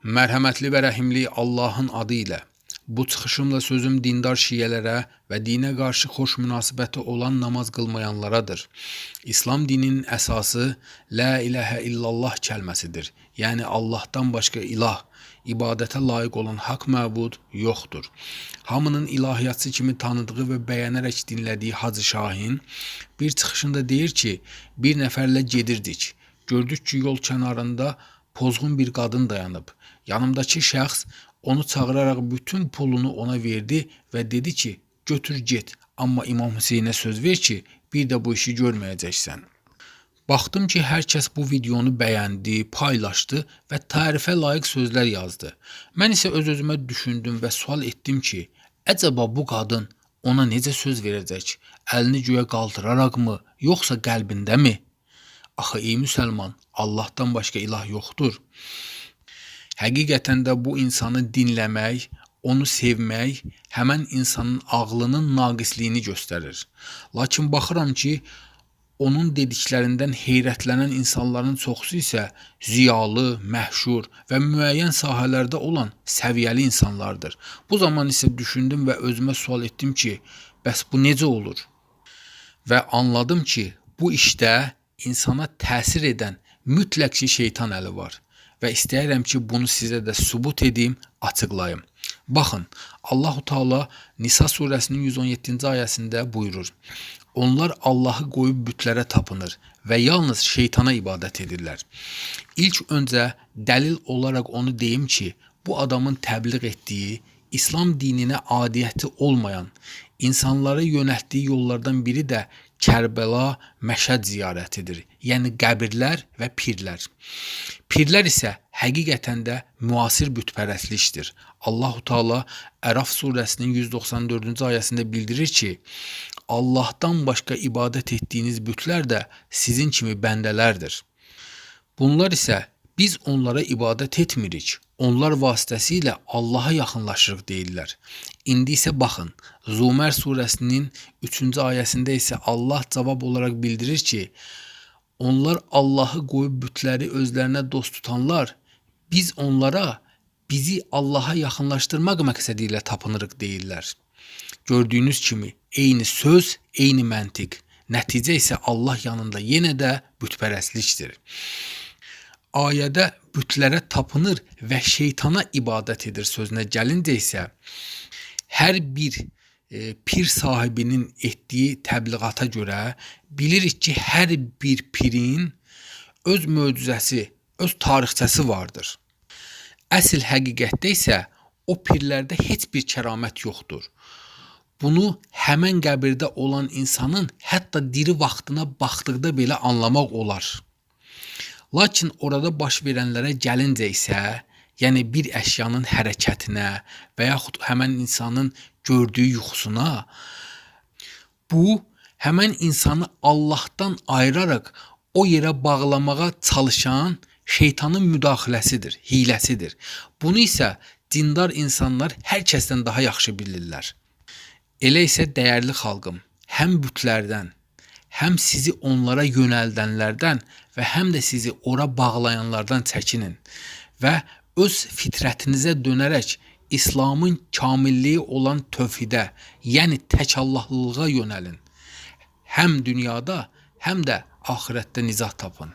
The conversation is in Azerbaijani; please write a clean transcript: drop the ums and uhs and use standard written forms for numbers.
Mərhəmətli və rəhimli Allahın adı ilə. Bu çıxışımla sözüm dindar şiələrə və dinə qarşı xoş münasibəti olan namaz qılmayanlaradır. İslam dininin əsası La ilahə illallah kəlməsidir. Yəni Allahdan başqa ilah, ibadətə layiq olan haqq məbud yoxdur. Hamının ilahiyyatçı kimi tanıdığı və bəyənərək dinlədiyi Hacı Şahin bir çıxışında deyir ki, bir nəfərlə gedirdik. Gördük ki, yol kənarında pozğun bir qadın dayanıb. Yanımdakı şəxs onu çağıraraq bütün pulunu ona verdi və dedi ki, götür get, amma İmam Hüseynə söz ver ki, bir də bu işi görməyəcəksən. Baxdım ki, hər kəs bu videonu bəyəndi, paylaşdı və tərifə layiq sözlər yazdı. Mən isə öz-özümə düşündüm və sual etdim ki, əcəba bu qadın ona necə söz verəcək? Əlini göyə qaldıraraqmı, yoxsa qəlbindəmi? Axı ey müsəlman, Allahdan başqa ilah yoxdur. Həqiqətən də bu insanı dinləmək, onu sevmək həmən insanın ağlının naqisliyini göstərir. Lakin baxıram ki, onun dediklərindən heyrətlənən insanların çoxusu isə ziyalı, məşhur və müəyyən sahələrdə olan səviyyəli insanlardır. Bu zaman isə düşündüm və özümə sual etdim ki, bəs bu necə olur? Və anladım ki, bu işdə insana təsir edən mütləq ki, şeytan əli var və istəyirəm ki, bunu sizə də sübut edim, açıqlayım. Baxın, Allahu Teala Nisa surəsinin 117-ci ayəsində buyurur: Onlar Allahı qoyub bütlərə tapınır və yalnız şeytana ibadət edirlər. İlk öncə dəlil olaraq onu deyim ki, bu adamın təbliğ etdiyi İslam dininə adiyyəti olmayan insanları yönəltdiyi yollardan biri də Kərbəla, Məşəd ziyarətidir. Yəni qəbirlər və pirlər. Pirlər isə həqiqətən də müasir bütpərəstlikdir. Allahu Teala Əraf surəsinin 194-cü ayəsində bildirir ki, Allahdan başqa ibadət etdiyiniz bütlər də sizin kimi bəndələrdir. Bunlar isə biz onlara ibadət etmirik. Onlar vasitəsilə Allaha yaxınlaşırıq deyirlər. İndi isə baxın, Zumər surəsinin 3-cü ayəsində isə Allah cavab olaraq bildirir ki, onlar Allahı qoyub bütləri özlərinə dost tutanlar, biz onlara bizi Allaha yaxınlaşdırmaq məqsədi ilə tapınırıq deyirlər. Gördüyünüz kimi eyni söz, eyni məntiq. Nəticə isə Allah yanında yenə də bütpərəstlikdir. Ayədə bütlərə tapınır və şeytana ibadət edir sözünə gəlincə isə hər bir pir sahibinin etdiyi təbliğata görə bilirik ki, hər bir pirin öz möcüzəsi, öz tarixçəsi vardır. Əsl həqiqətdə isə o pirlərdə heç bir kəramət yoxdur. Bunu həmən qəbirdə olan insanın hətta diri vaxtına baxdıqda belə anlamaq olar. Lakin orada baş verənlərə gəlincə isə, yəni bir əşyanın hərəkətinə və yaxud həmən insanın gördüyü yuxusuna, bu həmən insanı Allahdan ayıraraq o yerə bağlamağa çalışan şeytanın müdaxiləsidir, hiləsidir. Bunu isə dindar insanlar hər kəsdən daha yaxşı bilirlər. Elə isə dəyərli xalqım, həm bütlərdən, həm sizi onlara yönəldənlərdən və həm də sizi ora bağlayanlardan çəkinin və öz fitrətinizə dönərək İslamın kamilliyi olan tövhidə, yəni tək Allahlılığa yönəlin. Həm dünyada, həm də axirətdə nicat tapın.